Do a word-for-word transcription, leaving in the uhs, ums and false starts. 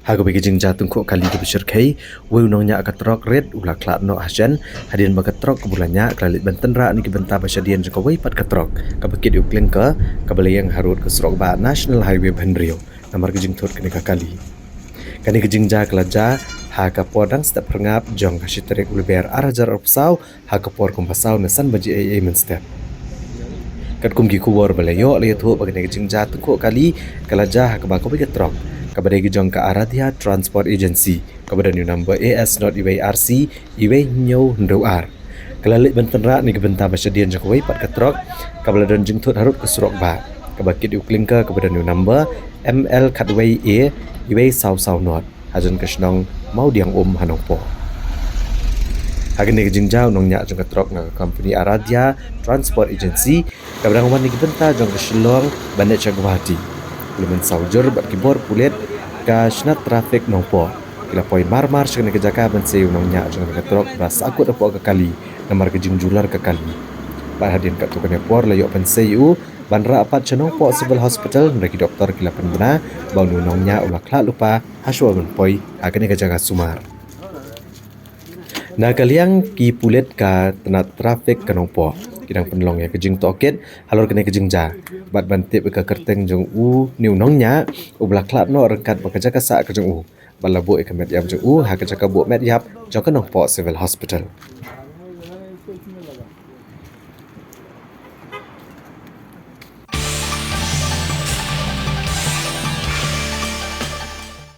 Ha kawei ka jingjia tyngkhuh kali kaba shyrkhei, uwei u nongñiah ka trok rit u la khlad noh hashen hadien ba ka trok kaba u la ñiah ka la leit ban tynrah na ki bynta ba shadien jong kawei pat ka trok kaba kit ïa u klinker kaba la ïeng harud ka surok bah National Highway ba hynriew namar ka jingthut kane ka kali. Kane ka jingjia ka la jia ha ka por dang step phyrngap jong ka shi tarik u Lber ar hajar arphew saw ha ka por kumba saw ne san baje eiei mynstep. Katkum ki khubor ba la ïoh la ïathuh ba kane ka jingjia tyngkhuh kali ka la jia ha kaba kawei ka trok kaba dei ka jong ka Aradhya Transport Agency kaba don ïa u number A S not iwei R C iwei hynñiew hynriew ar ka la leit ban tynrah na ki bynta ba shadien jong kawei pat ka trok kaba la don jingthut harud ka surok bah kaba kit ïa u klinker kaba don ïa u number M L khatwei A iwei saw saw not hajan ka shnong Mawdiangum ha Nongpoh. Ha kane ka jingjia u nongñiah jong ka trok na ka kompani Aradhya Transport Agency kaba dang wan na ki bynta jong ka Shillong ban leit sha Guwahati u la mynsaw jur bad ki bor pulit ka shnat traffic Nongpoh. Ki la poi mar mar sha kane ka jaka ban sei ïa u nongñiah jong ka trok ba sahkut hapoh ka kali namar ka jingjular ka kali. Bad hadien katto katne por la ïoh ban sei ïa u ban rah pat sha Nongpoh Civil Hospital hynrei ki doktor ki la pynbna ba une u nongñiah u la khlad lypa ha shuwa ban poi ha kane ka jaka sumar. Na ka liang ki pulit ka tnat traffic ka Nongpoh ki dang pynlong ïa ka jingtohkit halor kane ka jingjia bad ban tip ïa ka kyrteng jong une u nongñiah uba la khlad noh ryngkat bad ka jaka sah ka jong u bad la buh ïa ka met ïap jong u ha ka jaka buh met ïap jong ka Nongpoh Civil Hospital.